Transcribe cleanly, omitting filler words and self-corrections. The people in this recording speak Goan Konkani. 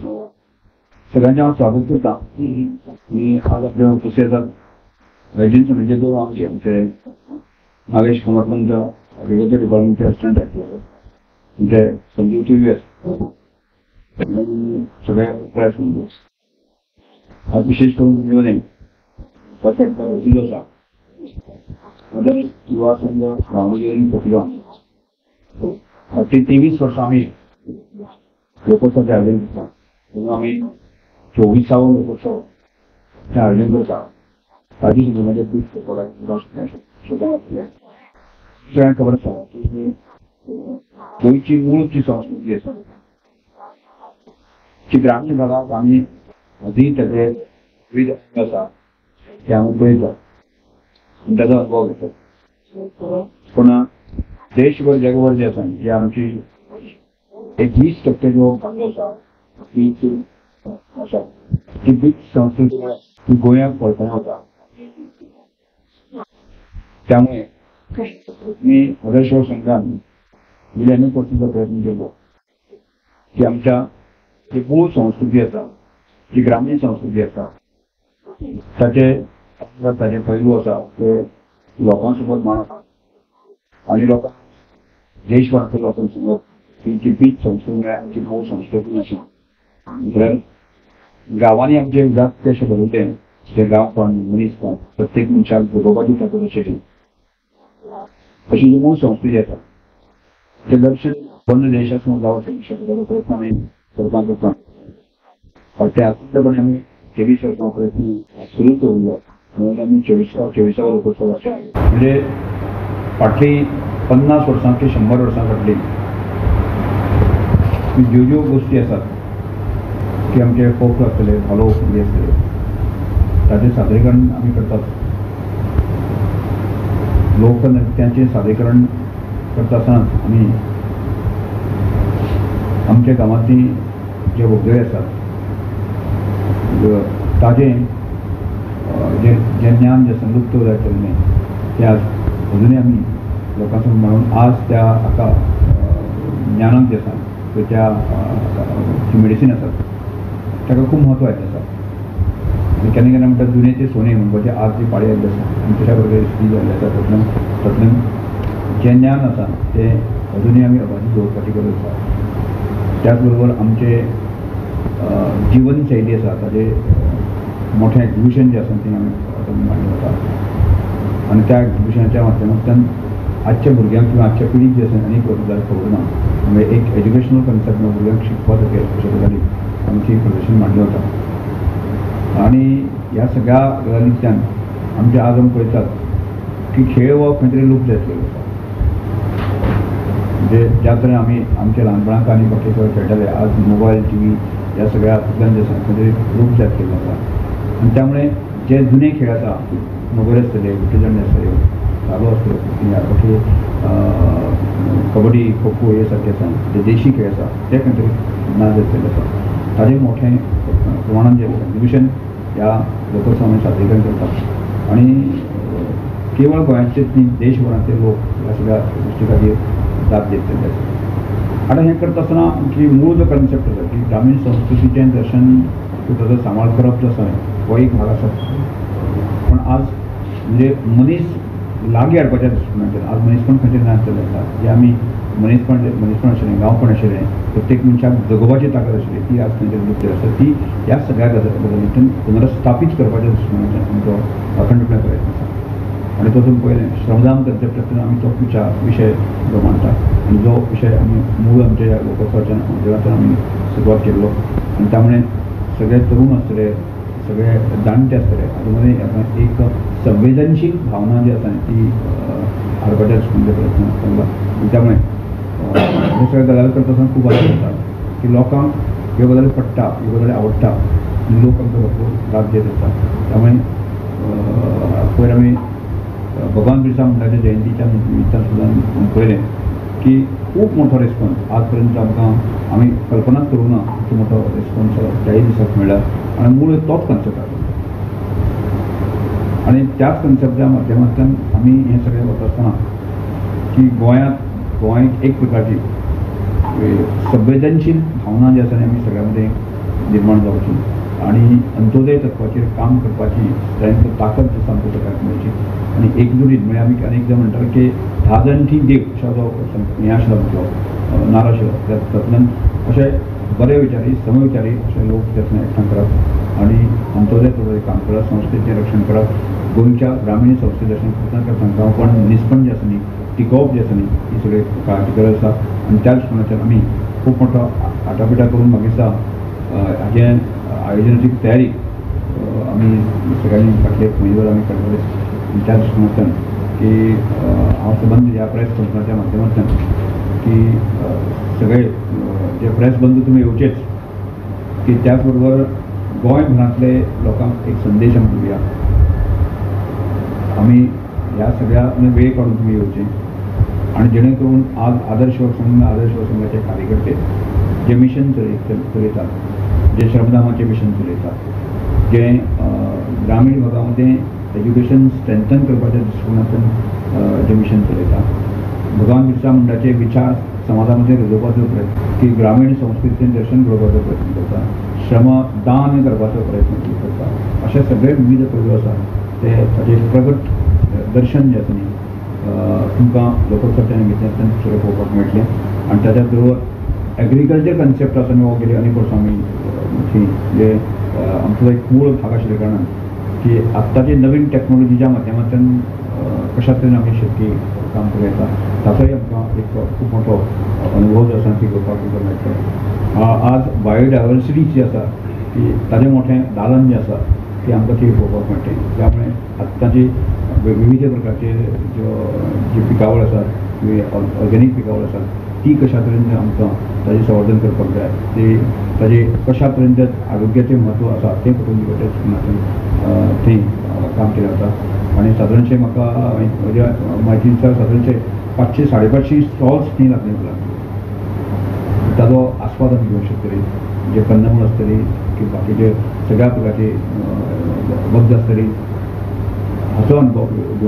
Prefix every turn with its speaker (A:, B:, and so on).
A: सगळ्यांचे हांव स्वागत करता. मी आज आपल्या उपस्थित आसात रजनी समितीचे दोन आमचे आमचे नागेश कमरपंत ॲग्रिकल्चर डिपार्टमेंटचे असिस्टंट डायरेक्टर, आमचे संजीव टी एस, सगळे प्रयास आज विशेष करून नियोजन आसा युवा संघ रामगिरी कोकिळा ते 23 वर्षां आमी लोकोत्सवाचें आयोजन करता. तेन्ना आमी 24वो लोकोत्सव आयोजन करता. ताजी सुद्दां पीक सगळ्यांक खबर आसा की गोंयची मूळ जी संस्कृती आसा ती ग्रामीण भागात आमी आजूय ताचे विविध अंग आसा ते आमी पळयतात, ताचो अनुभव घेतात. पूण देशभर जगभर जे आसा जे आमची एक 20% जो भाग आसा ती आसा ती बीच संस्कृती ती गोंयाक पळतना वता. त्यामुळे मी आदर्श संघान गेल्या अनेक वर्षांचा प्रयत्न केलो की आमच्या जी मूळ संस्कृती आसा, जी ग्रामीण संस्कृती आसा, ताचे ताचे पैलू आसा ते लोकां सोबत मांडप आनी लोकांक देशभरांतल्या लोकां सोबत ही जी बीच संस्कृती म्हळ्यार आमची मूळ संस्कृती अशी म्हळ्यार गांवांनी आमचे जात अशें बदललें जे गांवपण मनीसपण प्रत्येक मनशाक जगोवपाची ताकद आशिल्ली अशी जी मूळ संस्कृती आसा ते दर्शन बंद देशासून जावं शकता प्रयत्न आमी करपाक करता. ते आतंकपणे आमी 23 वर्सां प्रयत्न सुरू दवरलो म्हणून आमी 24वो लोकोत्सव म्हणजे फाटली 50 वर्सां की 100 वर्सां फाटली ज्यो ज्यो गोश्टी आसात की आमचे फोक आसतले, धालो फुगडी आसतले, ताचें सादरीकरण आमी करतात. लोकनृत्यांचें सादरीकरण करता आसतनाच आमी आमच्या गांवांतली जे वगळे आसात ताजें जें जें ज्ञान जें आसा लुप्त जायत चल्लें तें आज अजुनूय आमी लोकां समोर म्हणून आज त्या हाका ज्ञानाक जें आसा त्या जी मेडिसीन आसात ताका खूब म्हत्व आयिल्लें आसा. आनी केन्ना केन्ना म्हणटा जुनेचें सोने म्हणपाचें आज जी पाळी आयिल्ली आसा आनी तशा प्रकारे स्थिती जाल्ली आसा. तातूंतल्यान तातूंतल्यान जें ज्ञान आसा तें अजुनूय आमी अबादीत दवरपाची गरज आसा. त्याच बरोबर आमचे जिवनशैली आसा ताजें मोठें एक्झिबिशन जें आसा तें आमी मांडलें वता आनी त्या एक्झिबिशनाच्या माध्यमांतल्यान आजच्या भुरग्यांक किंवा आजच्या पिढीक जे आसा आनी गजाल खबर ना, म्हणजे एक एज्युकेशनल कन्सेप्ट भुरग्यांक शिकपा सारकें अशा गजाली आमची प्रदर्शन मांडलें वता. आनी ह्या सगळ्या गजालींतल्यान आमचे आज आमी पळयतात की खेळ हो खंय तरी लूप जायत गेल्लो आसा. म्हणजे ज्या तरेन आमी आमच्या ल्हानपणांत आनी बाकी सगळे खेळटाले आज मोबायल टी व्ही ह्या सगळ्या हातूंतल्यान जे आसा खंय तरी लूप जायत गेल्लो आसा. आनी त्यामुळे जे जुने खेळ आसा मोबायल आसतले, विटी दांडू आसतले, धालो आसतलो, बाकी कबड्डी खो खो हे सारके आसा जे देशी खेळ आसा ते खंय तरी ना जायत गेल्ले आसा. ताजें मोठें प्रमाणान जें एक्झिबिशन ह्या लोकोत्सवान सादरीकरण करतात आनी केवळ गोंयांचेच न्ही देशभरांतले लोक ह्या सगळ्या गोश्टी खातीर दाद दितले आसा. आतां हें करता आसतना आमची मूळ जो कन्सेप्ट आसा की ग्रामीण संस्कृतीचें दर्शन ताचो सांबाळ करप जो आसा हो एक भाग आसा. पूण आज म्हणजे मनीस लागीं हाडपाच्या दृश्टिकोनांतल्यान आज मनीसपण खंयचें ना जाल्लें आसा. जें आमी मनीसपण मनीसपण आशिल्लें, गांवपण आशिल्लें, प्रत्येक मनशाक जगोवपाची ताकद आशिल्ली ती आज खंयचें लुप्त आसा. ती ह्या सगळ्या गजालींतल्यान पुनर्स्थापीत करपाच्या दृश्टिकोनांतल्यान आमचो अखंडपणे प्रयत्न आसा. आनी तो तुमी पळयलें श्रमदान कन्सेप्टांतल्यान आमी तो विचार विशय जो मांडटा आनी जो विशय आमी मूळ आमच्या ह्या लोकोत्सवाच्या माध्यमांतल्यान आमी सुरवात केल्लो आनी त्यामुळे सगळे तरुण आसतले, सगळे जाणटे आसतले हातूंत मदीं एक संवेदनशील भावना जी आसा ती हाडपाच्या दृश्टिकोनांतल्यान प्रयत्न चल्ला. आनी त्यामुळे हे सगळे गजाली करता आसतना खूब आदार जाता की लोकांक ह्यो गजाली पडटा, ह्यो गजाली आवडटा आनी लोक आमकां भरपूर दाद दित आसता. त्यामुळे पयर आमी भगवान बिरसा मुंडाच्या जयंतीच्या निमित्तान सुद्दां पळयलें की खूब मोठो रिस्पॉन्स आजपर्यंत आमकां आमी कल्पनाच करूंक ना इतलो मोठो रिस्पॉन्स त्याय दिसाक मेळ्ळा. आनी मूळ तोच कन्सेप्ट आसा आनी त्याच कन्सेप्टा माध्यमांतल्यान आमी हें सगळें वता आसतना की गोंयांत गोंय एक प्रकारची संवेदनशील भावना जी आसा आमी सगळ्या मदीं निर्माण जावची आनी अंत्योदय तत्वाचेर काम करपाची स्ट्रेंथ ताकद जी आसा आमकां सगळ्यांक मेळची आनी एकजुटीन म्हळ्यार आमी अनेक जाण म्हणटाले की 10 जाण ती देव अशा जो हें आशिल्लो आमचो नार आशिल्लो तातूंतल्यान अशे बरे विचारी समविचारी अशे लोक जे आसा एकठांय करप आनी अंत्योदय तत्वाचेर काम करप, संस्कृतीचें रक्षण करप, गोंयच्या ग्रामीण संस्कृती दर्शन करतना गांवपण मनीसपण जें आसा न्ही टिकोवप जें आसा न्ही ही सगळी काळाची गरज आसा आनी त्या दृश्टीकोनाच्यान आमी खूब मोठो आटापिटा करून म्हाका दिसता हाजें आयोजनाची तयारी आमी सगळ्यांनी फाटले एक म्हयनोभर आमी करतले आनी त्या दृश्टीकोनांतल्यान की हांव सबंद ह्या प्रेस कॉन्फरन्साच्या माध्यमांतल्यान की सगळे जे प्रेस बंधू तुमी येवचेच की त्याच बरोबर गोंयभरांतले लोकांक एक संदेश आमी दिवया, आमी ह्या सगळ्या वेळ काडून तुमी येवचे आनी जेणे करून आज आदर्श युवक संघ आदर्श युवक संघाचे कार्यकर्ते जे मिशन चलयतात, जे श्रमदामाचें मिशन चलयतात, जे ग्रामीण भागामध्ये एज्युकेशन स्ट्रेंथन करपाच्या दृश्टिकोनांतल्यान जे मिशन चलयतात, भगवान बिरसा मुंडाचे विचार समाजामध्ये रुजोवपाचो प्रयत्न की ग्रामीण संस्कृतीचें दर्शन घडोवपाचो प्रयत्न करता, श्रमदान करपाचो प्रयत्न करता, अशे सगळे विविध पैलू आसा ते ताचे प्रगट दर्शन जें आसा न्ही तुमकां लोकोत्सवाच्या निमित्तान सगळें पळोवपाक मेळटलें. आनी ताच्या बरोबर एग्रीकल्चर कन्सेप्ट आसा न्ही हो गेली अनेक वर्सां आमी थंय जे आमचो एक मूळ भाग आशिल्ल्या कारणान की आत्ताची नवीन टॅक्नोलॉजीच्या माध्यमांतल्यान कशा तरेन आमी शेतकी काम करूं येता ताचोय आमकां एक खूब मोठो अनुभव जो आसा ती घेवपाक तुमकां मेळटलो. आज बायोडायवर्सिटी जी आसा ती ताजें मोठें दालन जें आसा ती आमकां ती पळोवपाक मेळटलें. त्यामुळे आत्ताची विविध प्रकारचे ज्यो जी पिकावळ आसा ऑर्गेनीक पिकावळ आसा ती कशा तरेन आमकां ताजें संवर्धन करपाक जाय, ती ताजें कशा तरेन तें आरोग्याचें म्हत्व आसा तें पटोवन दिवपाच्या दृश्टीकोनांतल्यान थंय काम केलें वता. आनी सादारणशें म्हाका म्हज्या म्हायती नुसार सादारणशें 500 550 स्टॉल्स थंय लागले ताजो आस्वाद आमी घेवंक शकतली, जे कंदमूळ आसतली की बाकीचे सगळ्या प्रकारची वखदां आसतली हाचो अनुभव घेवन